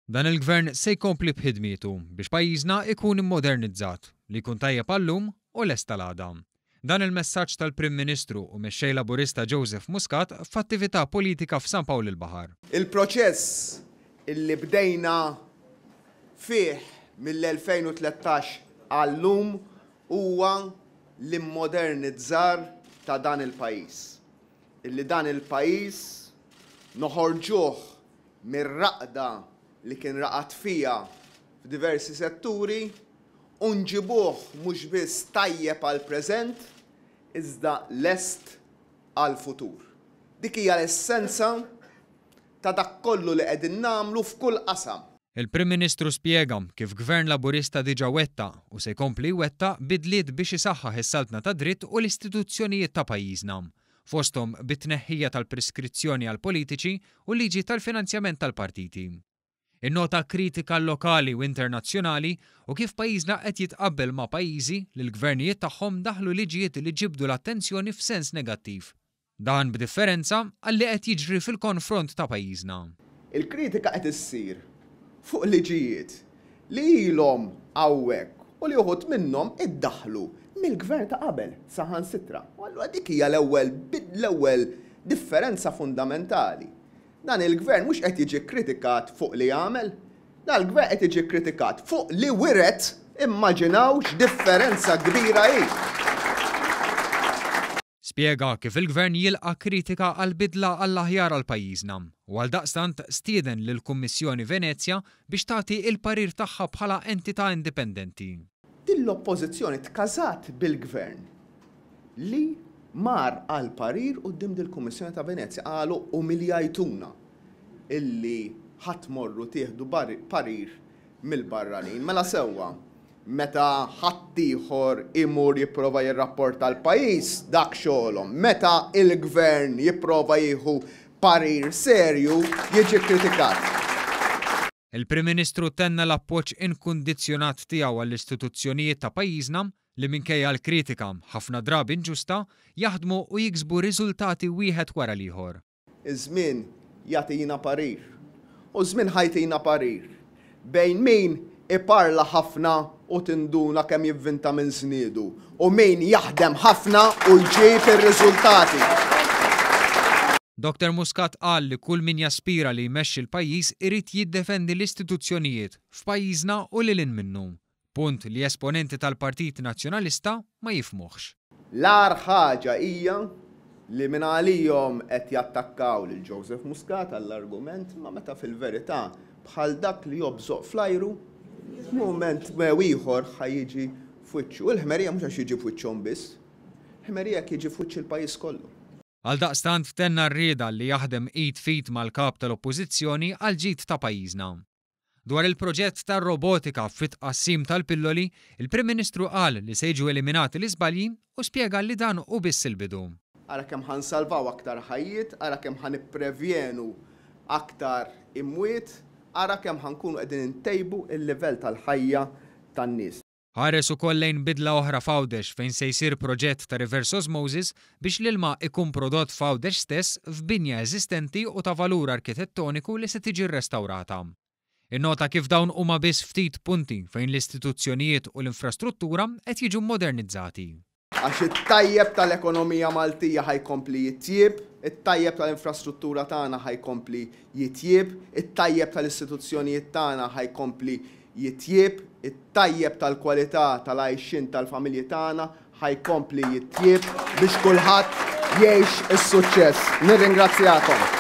Dan il-Gvern se jkompli b'ħidmietu biex pajjiżna ikun immodernizzat, li jkun tajjeb għal-lum u lest għal għada. Dan il-messaġġ tal-Prim Ministru u Mexxej Laburista Joseph Muscat f'attività politika f'San Pawl il-Baħar. Il-proċess illi bdejna fih mill-2013 għal-lum huwa l-immodernizzar ta' dan il-pajjiż. Illi dan il-pajjiż noħorġuh mir-raqda li kien raqad fiha f'diversi setturi u nġibuh mhux biss tajjeb għall-preżent iżda lest għall-futur. Dik hija l-essenza ta' dak kollu li qegħdin nagħmlu f'kull qasam. Il-Prim Ministru spjega kif Gvern Laburista diġà wettaq u se jkompli jwettaq bidliet biex isaħħaħ is-saltna tad-dritt u l-istituzzjonijiet ta' pajjiżna fosthom bit-tneħħija tal-preskrizzjoni għall-politiċi u l-liġi tal-finanzjament tal-partiti. Innota kritika lokali u internazzjonali u kif pajjiżna qed jitqabbel ma' pajjiżi li l-gvernijiet tagħhom daħħlu liġijiet li ġibdu l-attenzjoni f'sens negattiv. Dan b'differenza għal li qed jiġri fil-konfront ta' pajjiżna. Il-kritika qed issir fuq liġijiet li ilhom hawnhekk u li uħud minnhom iddaħħlu mill-Gvern ta' qabel saħansitra. U allura dik hija l-ewwel l-ewwel differenza fundamentali. Dan il-Gvern mhux qed jiġi kkritikat fuq li għamel, dan il-Gvern qed jiġi kkritikat fuq li wiret, immaġinaw x'differenza kbira hi! Spjega kif il-Gvern jilqa' kritika għal bidla għall-aħjar għal pajjiżna u għaldaqstant stieden lill-Kummissjoni Venezja biex tagħti l-parir tagħha bħala entità indipendenti. Din l-Oppożizzjoni tkażat bil-Gvern li mar għal parir quddiem dil-Kummissjoni ta' Venezja. Qalu umiljajtuna illi ħa tmorru tieħdu parir mill-barranin. Mela sewwa, Meta ħaddieħor imur jipprova jirrapporta l-pajjiż, dak xogħolhom. Meta l-Gvern jipprova jieħu parir serju, jiġi kkritikat. Il-Prim Ministru tenna l-appoġġ inkundizzjonat tiegħu għall-istituzzjonijiet ta' pajjiżna li minkejja l-kritika, ħafna drabi inġusta, jaħdmu u jiksbu riżultati wieħed wara l-ieħor. Iż-żmien jagħtina parir. U ż-żmien ħa jtina parir. Bejn min iparla ħafna u tinduna kemm jivvinta minn żniedu u min jaħdem ħafna u jġib ir-riżultati. Doctor Muscat qal li kull min jaspira li jmexxi l-pajjiż irid jiddefendi l-istituzzjonijiet, f'pajjiżna u lil hinn minnu. Punt li esponenti tal-Partit Nazzjonalista ma jifhmuhx. L-agħar ħaġa hija li mingħalihom qed jattakkaw lil Joseph Muscat għall-argument, imma meta fil-verità bħal dak li jobżoq fl-ajru, mument jew ieħor ħa jiġi f'wiċċu. U l-ħmerija mhux għax jiġi f'wiċċhom biss, ħmerija jekk jiġi f'wiċċ il-pajjiż kollu. Għaldaqstant tenna r-rieda li jaħdem id f'id mal-Kap tal-Oppożizzjoni għall-ġid ta' pajjiżna. Dwar il-proġett tar-robotika fit-tqassim tal-pilloli, il-Prim Ministru qal li se jiġu eliminati l-iżbalji u spjega li dan hu biss il-bidu. Ara kemm ħa nsalvaw aktar ħajjiet, ara kemm ħa nipprevjenu aktar imwiet, ara kemm ħa nkunu qegħdin intejbu l-livell tal-ħajja tan-nies. Ħares ukoll lejn bidla oħra f'Għawdex fejn se jsir proġett ta' reverse osmosis biex l-ilma ikun prodott f'Għawdex stess f'binja eżistenti u ta' valur arkitettoniku li se tiġi rrestawrata. Innota kif dawn huma biss ftit punti fejn l-istituzzjonijiet u l-infrastruttura qed jiġu mmodernizzati. Għax it-tajjeb tal-ekonomija Maltija ħa jkompli jitjieb, it-tajjeb tal-infrastruttura tagħna ħa jkompli jitjieb, it-tajjeb tal-istituzzjonijiet tagħna ħa jkompli jitjieb, it-tajjeb tal-kwalità tal-għajxien tal-familji tagħna ħa jkompli jitjieb biex kulħadd jgħix is-suċċess. Nirringrazzjakom.